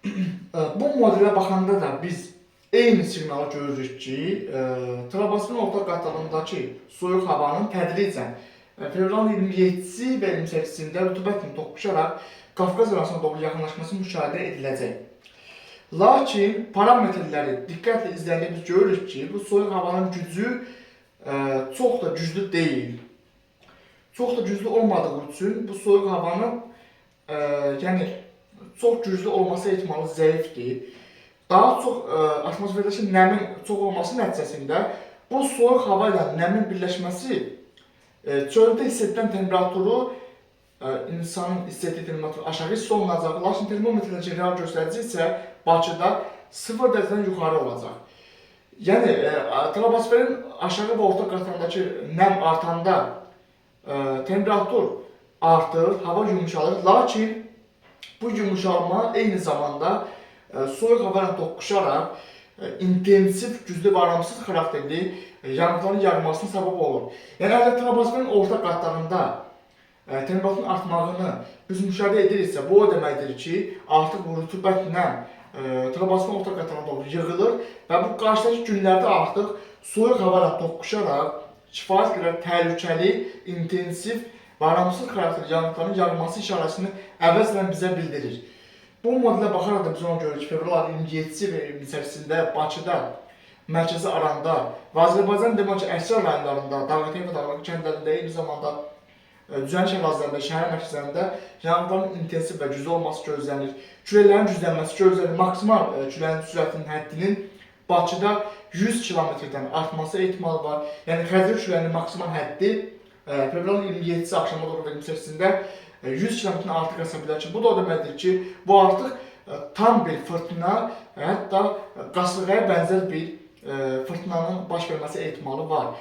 Bu modelə baxanda da biz eyni siqnalı görürük ki, troposferin orta qatlarındakı soyuq havanın tədricən fevralın 27-si və 28-sində rütubətlə toqquşaraq Qafqaz arasına doğru yaxınlaşması müşahidə ediləcək. Lakin parametrləri diqqətlə izləyəndə biz görürük ki, bu soyuq havanın gücü çox da güclü deyil. Çox da güclü olmadığı üçün bu soyuq havanın yəni çox güclü olması ehtimalı zəifdir. Daha çox atmosferdəki nəmin çox olması nəticəsində bu soyuq hava ilə nəmin birləşməsi çöldə hiss edilən temperaturu insanın hiss etdiyi temperatur aşağı hiss olunacaq. Lakin termometrdəki real göstərici isə Bakıda 0 dərəcədən yuxarı olacaq. Yəni troposferin aşağı və orta qatlarındakı nəm artanda temperatur artır, hava yumşalır. Lakin bu yumşalma eyni zamanda soyuq hava ilə toqquşaraq intensiv, güclü və aramsız xarakterli yanıqların yağmasına səbəb olur. Yəni əgər troposferin orta qatlarında temperaturun artmağını biz müşahidə ediriksə, bu o deməkdir ki, artıq bu rütubət nəm troposferin orta qatlarına doğru yığılır və bu qarşıdakı günlərdə artıq soyuq hava ilə toqquşaraq kifayət qədər təhlükəli, intensiv və aramsız xarakterli yanıqların yağması işarəsini əvəzlə bizə bildirir. Bu modelə baxaraq da biz onu görürük ki, fevral ayının 27-si və 28-sində Bakıda, mərkəzi Aranda və Azərbaycan demək ki, əksər rayonlarında, dağətəyi və dağlıq kəndlərində, eyni zamanda düzəliş ərazilərində, şəhər mərkəzlərində yanıqların intensiv və güclü olması gözlənilir. Küləklərin güclənməsi gözlənilir. Maksimal küləyin sürətinin həddinin Bakıda 100 kilometrdən artması ehtimalı var. Yəni xəzər küləyinin maksimal həddi fevralın 27-si axşama doğru və 28-sində 100 kilometrdən artıq əsə bilər ki, bu da o deməkdir ki, bu artıq tam bir fırtına, hətta qasırğaya bənzər bir fırtınanın baş verməsi ehtimalı var.